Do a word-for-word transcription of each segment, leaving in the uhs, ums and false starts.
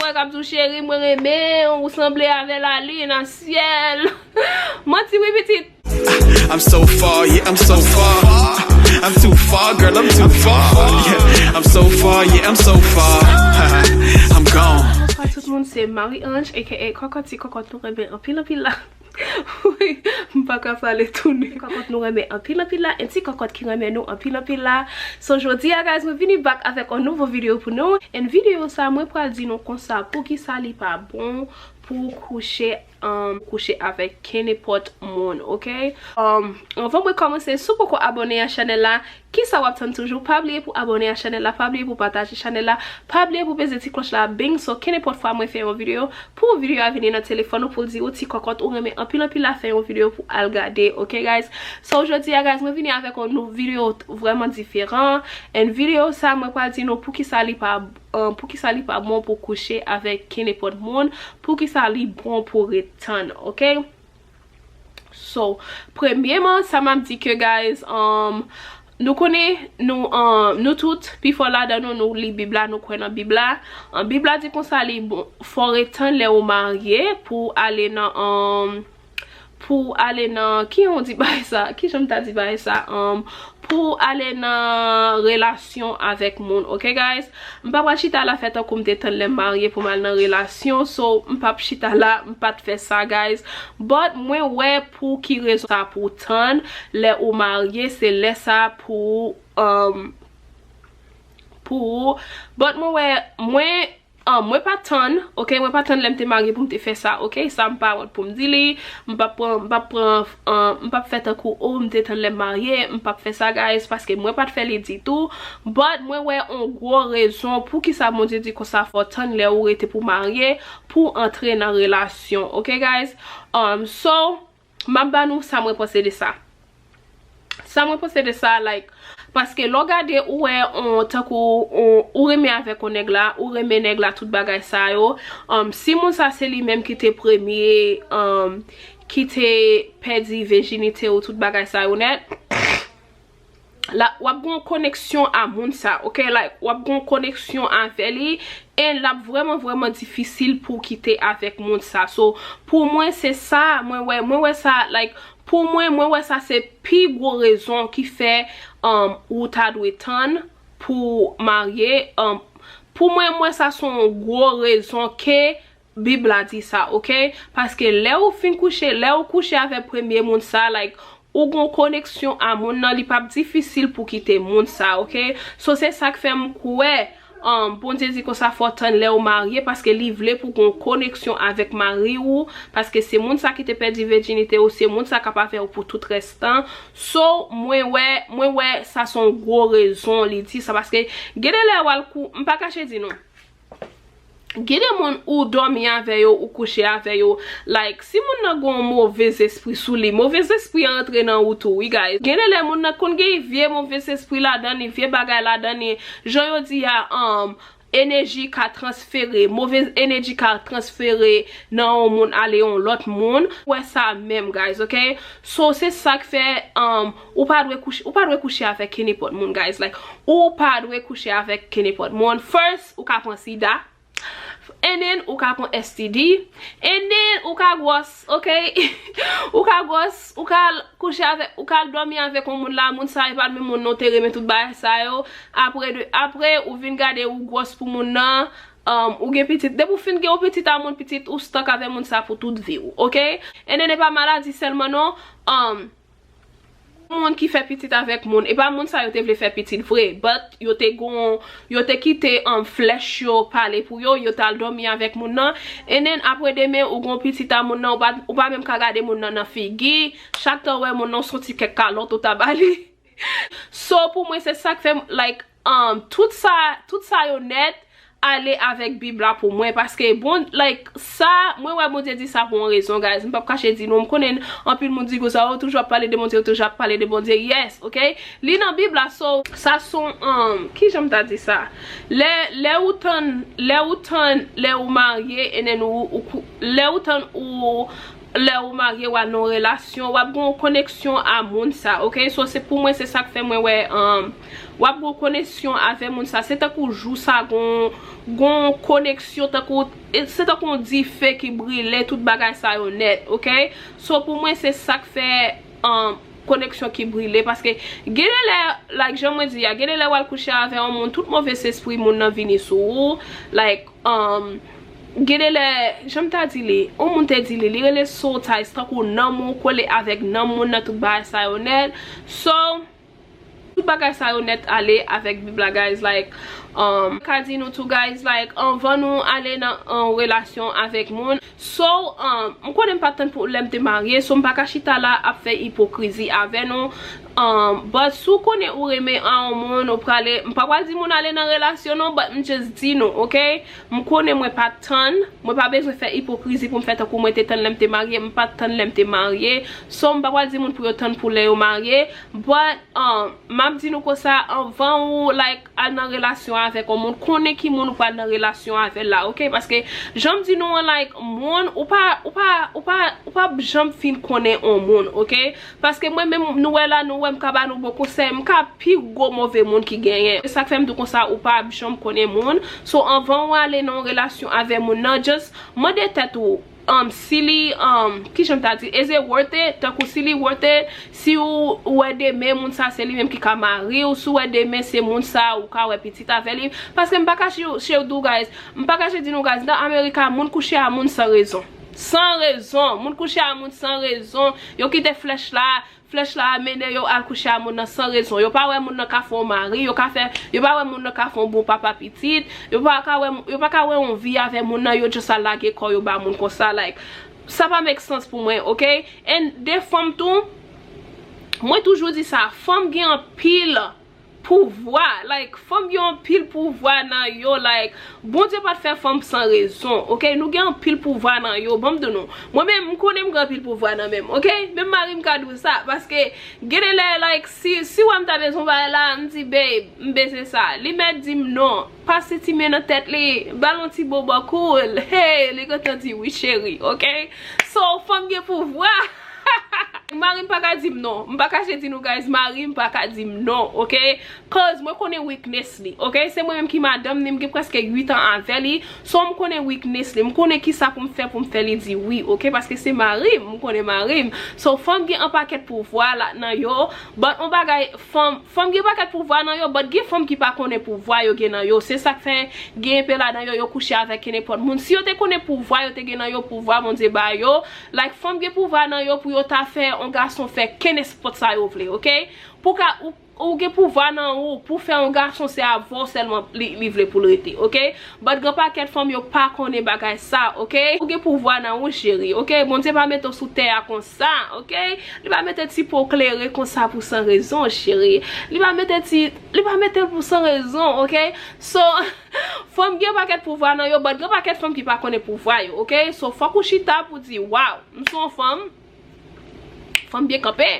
K ap di w, cheri, mwen renmen w, ou sanble avè lalin nan syèl. Manti wi, pitit. I'm so far, yeah, I'm so far. I'm too far, girl, I'm too far. Yeah, I'm so far, yeah, I'm so far. I'm gone. Bonswa tout moun, se Marie Ange aka Kòkòt, ti kòkòt nou renmen anpil anpil la. Wi, m pa ka pale tou non. Kòkòt nou renmen anpil anpil la, and ti kòkòt ki renmen nou anpil anpil la. So jodi a guys, mwen vini back avèk yon nouvo videyo pou nou. And videyo sa mwen pral di nou konsa poukisa li pa bon pou kouche um, kouche avèk kenenpòt moun, ok? Um, anvan mwen kòmanse, si w poko abòne a chanèl la, kisa w ap tann toujou? Pa bliye pou abòne a chanèl la, pa bliye pou pataje chanèl la, pa bliye pou peze ti klòch la, bing, so kenenpòt fwa mwen fè yon videyo, pou videyo a vini nan telefòn ou, pou l di ou ti kòkòt ou renmen anpil anpil la, fè yon videyo pou al gade, ok guys? So jodi a guys, mwen vini avèk yon nou videyo vrèman diferan, and videyo sa mwen pral di nou poukisa li pa um, poukisa li pa bon pou kouche avèk kenenpòt moun, poukisa li bon pou ret tann, ok? So, premyeman, sa m ap di ke, guys, um, nou konnen, nou, um, nou tout, pifò ladan nou, nou li Bib la, nou kwè nan Bib la. Um, Bib la di konsa, li bon, fò w ret tann lè ou marye pou ale nan, um, pou ale nan, ki jan w di bagay sa? Ki jan m ta di bagay sa? Um, pou ale nan relasyon avèk moun, ok guys? M pa pral chita la fè tankou m te tann lè m marye pou m al nan relasyon, so m p ap chita la, m pa t fè sa guys. But mwen wè pou ki rezon sa pou w tann lè ou marye, se lè sa pou, um, pou ou. But mwen wè, mwen, um, mwen pa tann, ok, mwen pa tann lè m te marye pou m te fè sa, ok, sa m pa wont pou m di li, m p ap pran, m p ap pran, um, m p ap fè tankou, oh, m te tann lè m marye, m p ap fè sa, guys, paske mwen pa t fè li ditou, but mwen wè on gwo rezon poukisa Bondye di konsa fò w tann lè ou rete pou marye, pou antre nan relasyon, ok, guys? Um, so, m ap ba nou sa mwen panse de sa. Sa mwen panse de sa, like, paske lè w gade, ou wè, on, tankou, on, ou renmen avèk on nèg la, ou renmen nèg la, tout bagay sa yo, um, si moun sa se li menm ki te premye, um, ki te pèdi vèjinite ou tout bagay sa yo nèt, la, w ap gen yon koneksyon a moun sa, ok? Like, w ap gen yon koneksyon avè li, e l ap vrèman, vrèman difisil pou w kite avèk moun sa. So, pou mwen, se sa, mwen wè, mwen wè sa, like, pou mwen, mwen wè sa se pi gwo rezon ki fè, um, ou ta dwe tann pou marye. Um, pou mwen, mwen sa se yon gwo rezon ke Bib la di sa, ok? Paske lè ou fin kouche, lè ou kouche avèk premye moun sa, like, ou gon koneksyon a moun nan, li p ap difisil pou kite moun sa, ok? So, se sa k fè m kwè, um, Bondye di konsa fò w tann lè ou marye, paske li vle pou gon koneksyon avèk mari ou, paske se moun sa ki te pèdi vèjinite ou, se moun sa k ap avè ou pou tout rès tan. So, mwen wè, mwen wè sa se yon gwo rezon li di sa, paske gen de lè w al kou, m pa kache di nou. Gen de moun ou dòmi avè yo, ou kouche avè yo. Like, si moun nan gen yon move zespri sou li, move zespri an antre nan ou tou, wi, guys. Gen de lè moun nan konn gen vye move zespri ladan li, vye bagay ladan li. Jan yo di a, um, enèji ka transfere, move enèji ka transfere nan yon moun ale yon lòt moun. Wè sa menm, guys, ok? So, se sa k fè, um, ou pa dwe kouche, ou pa dwe kouche avèk kenenpòt moun, guys. Like, ou pa dwe kouche avèk kenenpòt moun. First, ou ka pran sida. And then, ou ka pran S T D. And then, ou ka gwòs, ok? Ou ka gwòs, ou ka al kouche avèk, ou ka al dòmi avèk yon moun la, moun sa e pa t menm moun non te renmen tout bagay sa yo. Apre de, apre, ou vin gade ou gwòs pou moun nan, um, ou gen pitit. Depi ou fin gen yon pitit a moun, pitit ou stuck avè moun sa pou tout vi w, ok? And then, e pa maladi sèlman non, um, moun ki fè pitit avèk moun, e pa moun sa yo te vle fè pitit vre, but yo te gon, yo te kite, um, flèch yo pale pou yo, yo t al dòmi avèk moun nan, and then apre demen ou gon pitit a moun nan, ou pa, ou pa menm ka gade moun nan nan figi, chak tan w wè moun nan se yon ti kèk kalòt ou ta ba li. So pou mwen se sa k fè m, like, um, tout sa, tout sa yo nèt, ale avèk Bib la pou mwen, paske bon, like, sa, mwen wè Bondye di sa pou yon rezon, guys. M p ap kache di nou, m konnen anpil moun di konsa, yo toujou ap pale de Bondye, yo toujou ap pale de Bondye, yes, ok? Li nan Bib la, so, sa se yon, um, ki jan m ta di sa? Lè, lè ou tann, lè ou tann, lè ou marye, and then ou, ou kou-, lè ou tann ou, lè ou marye, w al nan yon relasyon, w ap gen yon koneksyon a moun sa, ok? So, se pou mwen, se sa k fè mwen wè, um, w ap gen yon koneksyon avè moun sa. Se tankou jou sa gon, gon koneksyon, tankou, e, se tankou yon dife ki brile tout bagay sa yo nèt, ok? So, pou mwen, se sa k fè, um, koneksyon ki brile, paske gen de lè, like, jan mwen di a, gen de lè w al kouche avè yon moun, tout movez espri moun nan vini sou ou, like, um, gen de lè, jan m ta di li, yon moun te di li, li rele soul ties, tankou nanm ou kole avèk nanm moun nan, tout bagay sa yo nèt. So, tout bagay sa yo nèt ale avèk Bib la, guys, like, um, ka di nou tou, guys, like, anvan nou ale nan, an relasyon avèk moun, so, um, m konnen m pa t tann pou lè m te marye, so m pa ka chita la ap fè ipokrizi avè nou. Um, but si w konnen ou renmen a yon moun, ou prale, m pa pral di moun ale nan relasyon non, but m just di nou, ok? M konnen mwen pa t tann, mwen pa bezwen fè ipokrizi pou m fè tankou mwen te tann lè m te marye, m pa t tann lè m te marye. So, m pa pral di moun pou yo tann pou lè yo marye, but, um, m ap di nou konsa, anvan ou, like, al nan relasyon avèk yon moun, konnen ki moun ou pral nan relasyon avè l la, ok? Paske, jan m di nou an, like, moun, ou pa, ou pa, ou pa, ou pa janm fin konnen yon moun, ok? Paske mwen menm, nou wè la, nou wè m ka ba nou bon konsèy, m ka pi gwo move moun ki genyen. Se sa k fè m di w konsa, ou pa janm konnen moun. So, anvan ou ale nan yon relasyon avè moun nan, just mande tèt ou, um, si li, um, kijan m ta di, is it worth it? Tankou si li worth it, si ou, ou wè demen moun sa se li menm ki ka mari w, si ou wè demen se moun sa ou ka wè pitit avè li. Paske m pa ka che, che w di w, guys, m pa ka che di nou, guys, nan Amerika, moun kouche a moun san rezon. San rezon. Moun kouche a moun san rezon. Yo kite flèch la, flèch la a mennen yo al kouche a moun nan san rezon. Yo pa wè moun nan ka fè yon mari, yo ka fè, yo pa wè moun nan ka fè yon bon papa pitit, yo pa ka wè, yo pa ka wè yon vi avè moun nan, yo just al lage kò yo ba moun konsa, like, sa pa make sense pou mwen, ok? And de fanm tou, mwen toujou di sa, fanm gen anpil pouvwa, like, fanm gen anpil pouvwa nan yo, like, Bondye pa t fè fanm san rezon, ok? Nou gen anpil pouvwa nan yo, ban m di nou. Mwen menm, m konnen m gen anpil pouvwa nan men m, ok? Menm mari m ka di w sa, paske gen de lè, like, si, si w wè m ta bezwen bagay la, m di, babe, m bezwen sa. Li mèt di m non. Pase ti men nan tèt li, ba l yon ti bobo cool. Hey, li gentan di wi, cheri, ok? So, fanm gen pouvwa. Mari m pa ka di m non. M pa kache di nou, guys, mari m pa ka di m non, ok? Cause mwen konnen weakness li, ok? Se mwen menm ki madanm ni, m gen prèske uit an avè li. So, m konnen weakness li. M konnen kisa pou m fè pou m fè li di wi, ok? Paske se mari m, m konnen mari m. So, fanm gen an pakèt pouvwa la nan yo. But on bagay, fanm, fanm gen pakèt pouvwa nan yo, but gen fanm ki pa konnen pouvwa yo gen nan yo. Se sa k fè gen enpe ladan yo, yo kouche avèk kenenpòt moun. Si yo te konnen pouvwa yo te gen nan yo, pouvwa Bondye ba yo, like, fanm gen pouvwa nan yo pou yo ta fè yon gason fè kenenpòt sa yo vle, ok? Pou ka, ou, ou gen pouvwa nan ou pou fè yon gason se avè w sèlman li, li vle pou l rete, ok? But gen pakèt fanm yo pa konnen bagay sa, ok? Ou gen pouvwa nan ou, cheri, ok? Bondye pa mete w sou tè a konsa, ok? Li pa mete ti po klere konsa pou san rezon, cheri. Li pa mete ti, li pa mete l pou san rezon, ok? So, fanm gen pakèt pouvwa nan yo, but gen pakèt fanm ki pa konnen pouvwa yo, ok? So, fòk ou chita pou di, waw, m se yon fanm, fanm byen kanpe,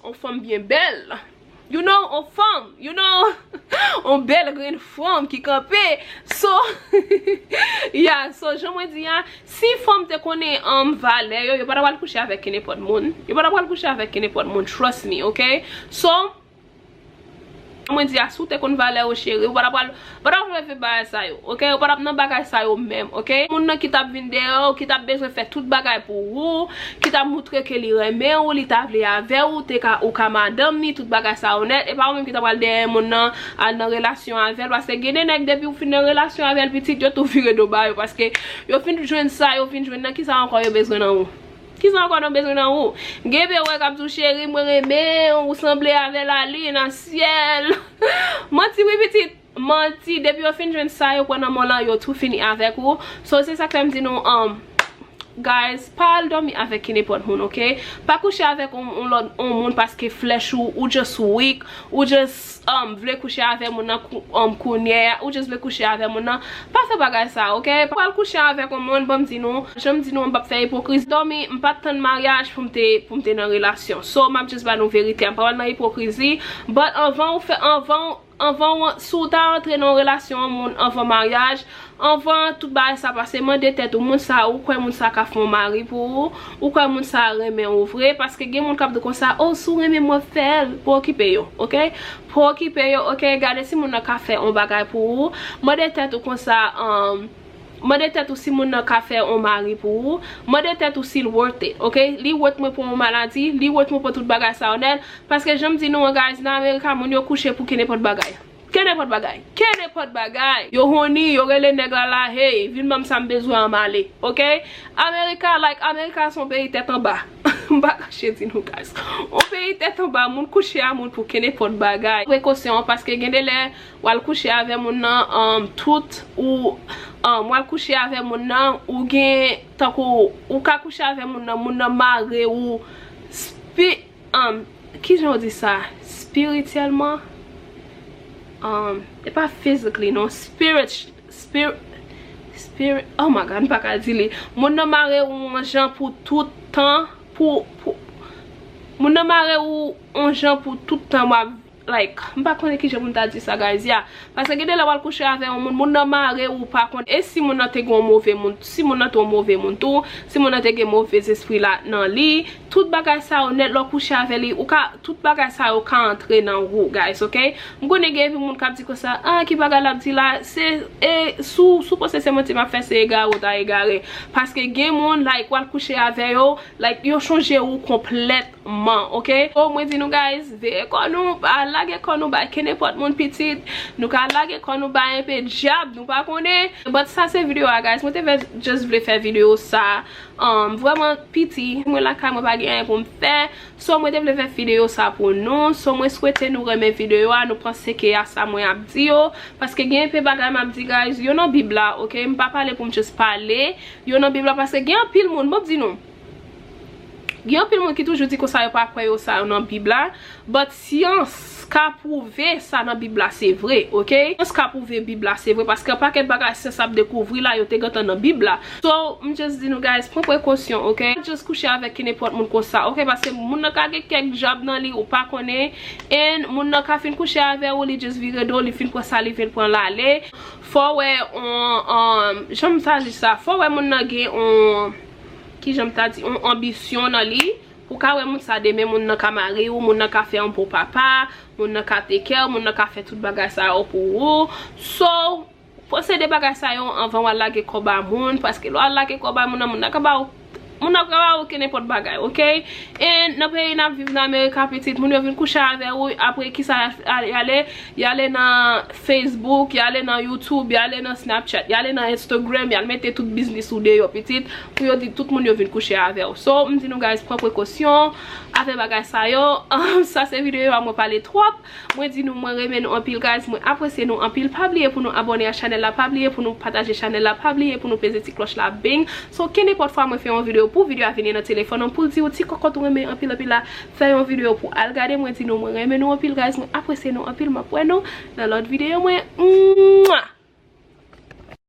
yon fanm byen bèl. You know, yon fanm, you know, yon bèl grenn fanm ki kanpe. So, yeah, so, jan mwen di a, si fanm te konnen, um, valè yo, yo pa ta pral kouche avèk kenenpòt moun. Yo pa ta pral kouche avèk kenenpòt moun, trust me, ok? So, mwen di a, si w te konn valè yo, cheri, ou pa ta pral, pa ta pral fè bagay sa yo, ok? Ou pa t ap nan bagay sa yo menm, ok? Moun nan ki t ap vin dèyè w, ki t ap bezwen fè tout bagay pou ou, ki t ap moutre ke li renmen w, li ta vle avè w, ou te ka, ou ka madanm ni, tout bagay sa yo nèt, e pa ou menm ki ta pral dèyè moun nan, al nan relasyon avè l, paske gen de nèg depi w fin nan relasyon avè l pitit, yo tou vire do ba yo, paske yo fin jwenn sa, yo fin jwenn nan, kisa ankò yo bezwen nan ou? Kisa ankò nou bezwen nan ou? Gen pe wè k ap di w, cheri, mwen renmen w, ou sanble avè lalin nan syèl. Manti wi pitit, manti. Depi yo fin jwenn sa yo kwè nan men w lan, yo tou fini avèk ou. So, se sa k fè m di nou, um, guys, pa al dòmi avèk kenenpòt moun, ok? Pa kouche avèk on, on lòt, on moun paske flèch ou, ou just weak, ou just, um, vle kouche avè moun nan kou-, um, kounye a, ou just vle kouche avè moun nan, pa fè bagay sa, ok? Pa al kouche avèk on moun, ban m di nou, jan m di nou, m p ap fè ipokrizi. Dòmi, m pa t tann maryaj pou m te, pou m te nan relasyon. So, m ap just ba nou verite a, m pa pral nan ipokrizi. But anvan ou fè, anvan ou, anvan w, si w ta antre nan yon relasyon an moun anvan maryaj, anvan tout bagay sa pase, mande tèt ou, moun sa, ou kwè moun sa ka fè yon mari pou ou, ou kwè moun sa renmen ou vre, paske gen moun k ap di w konsa, oh, si w renmen m, w ap fè l, pa okipe yo, oke? Pa okipe yo, oke? Gade si moun nan ka fè yon bagay pou ou, mande tèt ou konsa, um, mande tèt ou si moun nan ka fè yon mari pou ou, mande tèt ou si l worth it, oke? Li worth mwen pran yon maladi, li worth mwen pran tout bagay sa yo nèt, paske jan m di nou an, guys, nan Amerika, moun yo kouche pou kenenpòt bagay. Kenenpòt bagay. Kenenpòt bagay. Yo honi, yo rele nèg la la, hey, vin ban m sa m bezwen an, m ale. Oke? Amerika, like, Amerika se yon peyi tèt anba. M pa kache di nou, guys. Yon peyi tèt anba, moun kouche a moun pou kenenpòt bagay. Prekosyon, paske gen de lè, w al kouche avè moun nan, um, tout, ou, um, w al kouche avè moun nan, ou gen, tankou, ou ka kouche avè moun nan, moun nan mare ou, spi-, um, kijan w di sa? Spirityèlman? Um, e pa physically, non. Spirit, spirit, spirit, oh my God, m pa ka di li. Moun nan mare ou yon jan pou tout tan, pou, pou, moun nan mare ou yon jan pou tout tan, w ap, like, m pa konnen kijan pou m ta di sa, guys, yeah. Paske gen de lè w al kouche avè yon moun, moun nan mare ou pa konn. E si moun nan te gen yon move moun, si moun nan te yon move moun tou, si moun nan te gen move zespri la nan li, tout bagay sa yo nèt, lè w kouche avè li, ou ka, tout bagay sa yo ka antre nan ou, guys, oke? M konnen gen epi moun k ap di konsa, ah, ki bagay l ap di la, se, e, si w, si w panse se manti m ap fè, se egare w ta egare. Paske gen moun, like, w al kouche avè yo, like, yo chanje ou konplèt man, oke? Oh, mwen di nou, guys, veye kò nou, pa lage kò nou bay kenenpòt moun pitit. Nou ka lage kò nou bay enpe dyab, nou pa konnen. But sa se videyo a, guys. Mwen te vle, just vle fè videyo sa. Um, vrèman piti, mwen lakay mwen pa gen anyen pou m fè. So, mwen te vle fè videyo sa pou nou. So, mwen swete nou renmen videyo a, nou panse ke a sa mwen ap di yo. Paske gen enpe bagay m ap di, guys, yo nan Bib la, oke? M pa pale pou m just pale. Yo nan Bib la, paske gen anpil moun, bon, m di nou. Gen anpil moun ki toujou di konsa yo pa kwè yo sa yo nan Bib la, but syans ka pwouve sa nan Bib la se vre, oke? Syans ka pwouve Bib la se vre, paske yon pakèt bagay syans ap dekouvri la, yo te gentan nan Bib la. So, m just di nou, guys, pran prekosyon, oke? Just kouche avèk kenenpòt moun konsa, oke? Paske moun nan ka gen kèk dyab nan li, ou pa konnen, and moun nan ka fin kouche avè ou, li just vire do, li fin pran sa, li vin pran l ale. Fò w wè on, on, jan m ta di sa, fò w wè moun nan gen on, kijan m ta di, on anbisyon nan li, pou ka wè moun sa demen, moun nan ka mare ou, moun nan ka fè yon bon papa, moun nan ka take care, moun nan ka fè tout bagay sa yo pou ou. So, panse de bagay sa yo anvan w al lage kò ba moun, paske lè w al lage kò ba moun nan, moun nan ka ba ou, moun nan ka ba ou kenenpòt bagay, oke? And nan peyi n ap viv nan Amerika, pitit, moun yo vin kouche avè ou, apre kisa y ale? Y ale nan Facebook, y ale nan YouTube, y ale nan Snapchat, y ale nan Instagram, y al mete tout biznis ou deyò, pitit, pou yo di tout moun yo vin kouche avè w. So, m di nou, guys, pran prekosyon avè bagay sa yo. Sa se videyo a, mwen pale twòp. Mwen di nou, mwen renmen nou anpil, guys, mwen apresye nou anpil. Pa bliye pou nou abòne a chanèl la, pa bliye pou nou pataje chanèl la, pa bliye pou nou peze ti klòch la, bing. So, kenenpòt fwa mwen fè yon videyo, pou videyo a vini nan telefòn an, pou l di ou ti kòkòt ou renmen anpil, anpil la, fè yon videyo pou al gade. Mwen di nou, mwen renmen nou anpil, guys. Mwen apresye nou anpil. M ap wè nou nan lòt videyo mwen. Mwa!